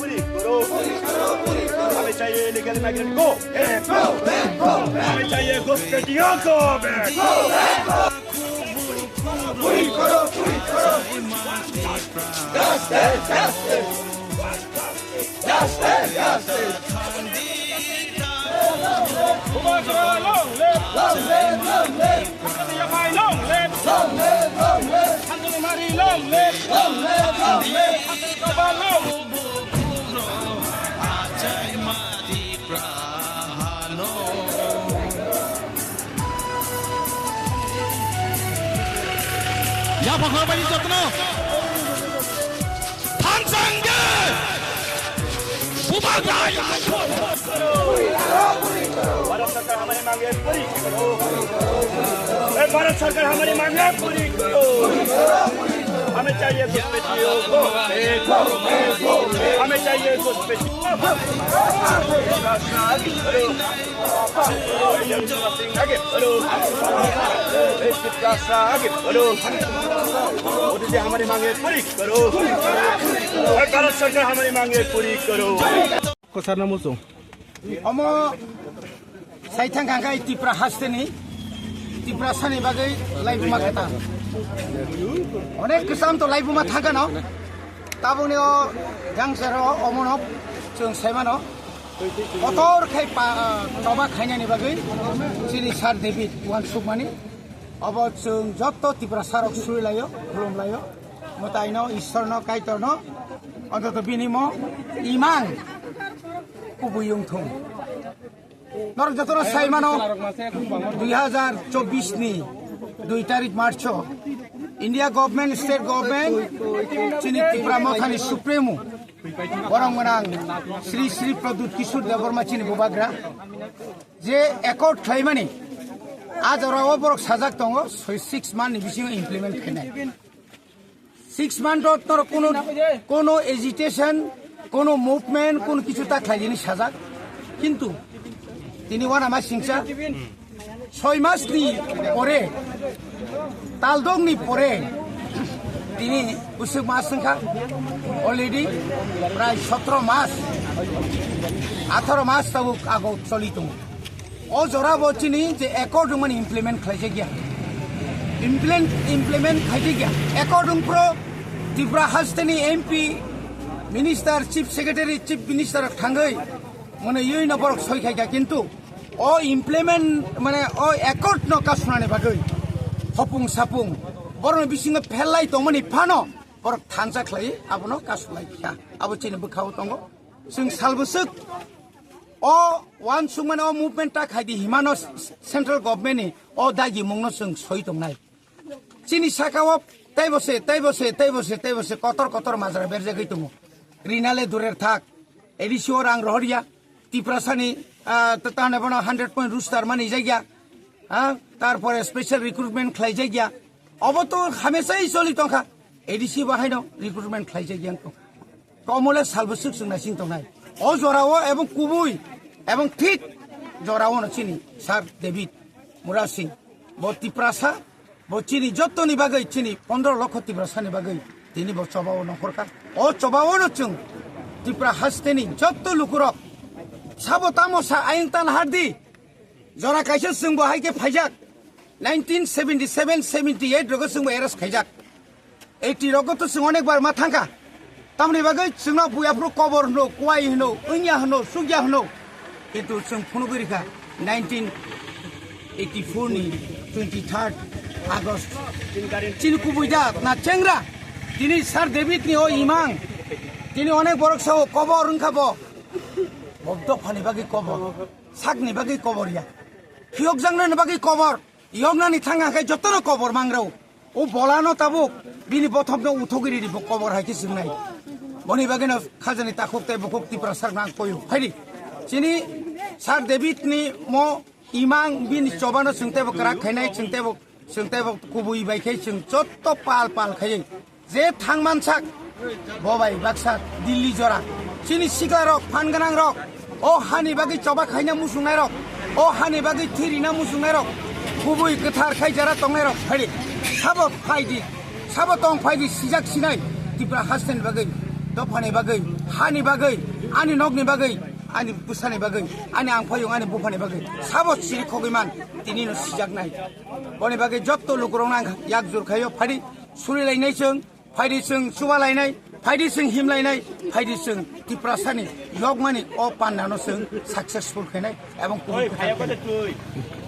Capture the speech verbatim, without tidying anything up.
पूरी करो। हमें चाहिए इलीगल माइग्रेंट गो। हमें चाहिए घुसपैठियों को। पूरी करो, पूरी करो। Justice, justice. Justice, justice. Long live, long live. Long live, long live. Long live, long live. Long live, long live. Long live, long live. Ya, Bhagwan Bali Jotno. Thansang de. Bubagra ya. Bharat सरकार हमारी मांगे पूरी करो। ए, भारत सरकार हमारी मांगे पूरी करो। हमें चाहिए घुसपैठियों को। हमें चाहिए घुसपैठियों को। आगे बढ़ो। ए, चिपकासा आगे बढ़ो। मोदी जी हमारी मांगे पूरी करो। ए, भारत सरकार हमारी मांगे पूरी करो। Kwchar no muchung. Omo sai thang kha khe Tipra hasteni, Tiprasani bagwi laibuma khe ta. Onek kwcham to laibuma thang kha no. Tabukni o gangsaro omono chwng sai mano. Kotor khai pa, choba khainani bagwi chini Sir David uansukmani. Obo chwng jotto Tiprasa rok suri laio, khulum laio. Mwtaino, Ishwarno, Kaitorno, ontoto bini mo imang kubui wngthung. Norok jotono sai mano, dui hazar chobbish ni dui tarik March o India government, state government, chini Tipra Mothani Supremo, borok gwnang Sri Sri Pradyut Kishore Debbarma chini bubagra, je accord khlaimani, a jorao borok sajak tongo, soi six month ni bisingo implement khainai. Six month o toro kono, kono agitation, kono movement, kono kichu ta khlaijani sajak. Kintu tini uanama singcha soi mas ni pore, taldok ni pore, tini bwswk mas wngkha, already prai sotro mas, atharo mas tabuk ago choli tongo. O jora bo chini je accord wngmani implement khlaijak ya. Implement, implement khaijak ya. Accord wngphro Tripura hasteni M P, Minister, Chief Secretary, Chief Minister thangwi mwnwi no borok soi khaikha, kintu o implement mane o accord no kasunani bagwi hopung sapung borokni bisingo phelai tongmani phano borok thansa khlai abono kasulai kha. Abo chini bwkhao tongo. Chwng salbwswk o uansukmani o movement ta khaidi himano s-, s-, central government ni o dagimungno chwng soi tongnai. Chini sakao teibo se, teibo se, teibo se, teibo se kotor kotor majra berjagwi tongo. Rinale durer thak, A D C o rang rohorya, Tiprasani, ah, ta-, tahone bono hundred point roster mani jagya, ha? Tarpore special recruitment khlai jagya. Obo to hamesai choli tongkha. A D C bo haino recruitment khlai jagya wngkha. Komole salbwswk chwng naising tongnai. O jorao ebong kubui, ebong thik jorao no chini Sir David Murasing. Bo Tiprasa, bo chini jottoni bagwi, chini pondro lokho Tiprasani bagwi tini bo chobao nongkhorkha. O chobao no chwng Tipra hasteni jotto lukurok sabo tamo sa ayang tan hardi. Jora kaisa chwng bo hai khe phaijak. Nineteen seventy seven seventy eight rogo chwng bo arrest khaijak. Eighty rogo to chwng onek bar ma thangkha. Tamni bagwi chwngno buya phuru kobor hwno, kuai hwno, wngya hwno, sukya hwno. Kintu chwng phunugwi rikha nineteen eighty four ni twenty third August. Chini kubui da na chengra. Tini Sir David ni o imang. Tini onek borok sao kobor wngkha bo. Bo dophani bagwi kobor. Sakni bagwi kobor ya. Phiyokjaknani bagwi kobor. Yoknani thang hang khe jotono kobor mangrao. O bolano tabuk bini bothopno uthogwi ridi bo kobor hai khe swngnai. Boni bagwino khajani takhuk tei bukhuk Tiprasa nang koyo. Phaidi. Chini Sir David ni mo imang bini chobano chwng teibo kwrak khainai, chwng teibo, chwng teibo kubui bai khe chwng jotto pal pal khaiwi. Je thangmansak, bo bai baksa Delhi jora. Chini siklarok, phan gwnangrok, o hani bagwi choba khaina muchungnairok, o hani bagwi thwi rina muchungnairok, kubui kwthar khai jara tongnairok, phaidi. Sabo phaidi, sabo tong phaidi, sijak sinai, Tripura hasteni bagwi. Dophani bagwi, hani bagwi, ani nokni bagwi, ani bwsani bagwi, ani angphayung, ani buphani bagwi sabo siri khogwi man, tinino sijaknai. Boni bagwi jotto lukurokno ang yak jur khaio, phaidi surilainai chwng, phaidi chwng chubalainai, phaidi chwng himlainai, phaidi chwng Tiprasani yokmani o pandano chwng successful khainai ebong kubun kwthar khainai.